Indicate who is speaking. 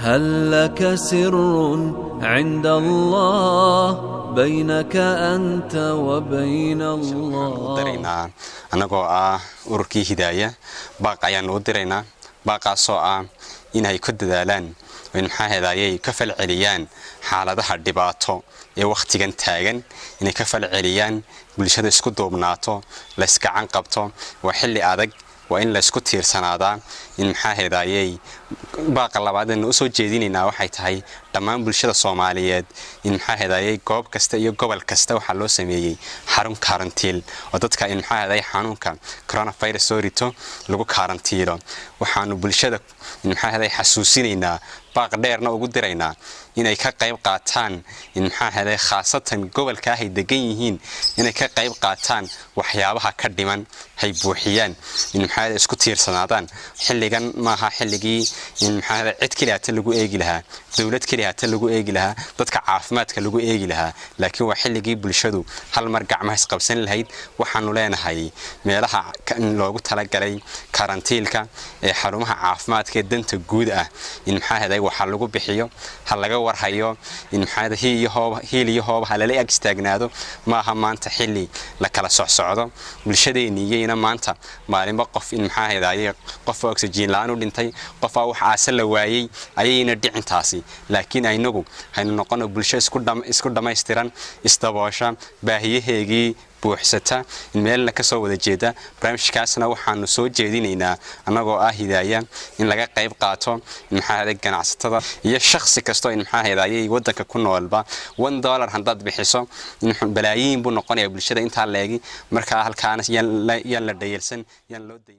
Speaker 1: هل لك سر عند الله بينك أنت وبين
Speaker 2: Waxaan u
Speaker 1: الله؟
Speaker 2: diraynaa annagoo ah ururkii Hidaaya, baaq ayaanu u diraynaa, baaqaasoo ah inay ku dadaalaan in, maxaa hedayay, ka falceliyaan xaaladaha dhibaato ee wakhtigan taagan, inay ka falceliyaan, bulshada isku duubnaato, layskacan qabto. Waa xilli adag, waa in laysku tiirsanaadaa. In, maxaa hedayay, baaqa labaadaynu usoo jeedinaynaa waxay tahay dhammaan bulshada Soomaaliyeed in, maxaa hedayay, goob kasta iyo gobol kasta waxaa loo sameeyey xarun karantiil oo dadka in, maxaa hedayay, xanuunka coronavirus soo rito lagu karantiilo. Waxaanu bulshada in, maxaa heday, xasuusinaynaa, baaq dheerna ugu diraynaa inay ka qayb qaataan in, maxaa heday, khaasatan gobolka ay degan yihiin inay ka qayb qaataan, waxyaabaha ka dhiman hay buuxiyaan, in, maxaa heday, isku tiirsanaadaan. Xilligan maaha xilligii in, maxaa heday, cid keliya hata lagu eegi lahaa, dowlad keliya hata lagu eegi lahaa, dadka caafimaadka lagu eegi lahaa, laakiin waa xilligii bulshadu hal mar gacmaha isqabsan lahayd. Waxaanu leenahay meelaha loogu talagalay karantiilka ee xarumaha caafimaadka ee danta guud ah in, maxaa heday, waxa lagu bixiyo, ha laga warhayo, in, maxaa heday, hiil iyo hooba, hiil iyo hooba ha lala ag istaagnaado. Maaha maanta xilli la kala socsocdo. Bulshadeeni iyayna maanta maalinba qof in, maxaa hedaye, qof oxygen la'aan u dhintay, qofaa wax aase la waayey ayayna dhicintaasi, laakiin aynagu haynu noqono bulsho isku dhammaystiran, isdaboosha, baahiyaheegii buuxsata, meelna kasoo wada jeeda. Barnaamijkaasna waxaanu soo jeedinaynaa annagoo ah Hidaaya in laga qayb qaato, maxaa heday, ganacsatada iyo shakhsi kastoo in, maxaa hedayay, wadanka ku noolba $1 haddaad bixiso balaayiin buu noqonayaa bulshada intaa leegi. Markaa halkaana yaan la dhayalsan, yaan loo dayn.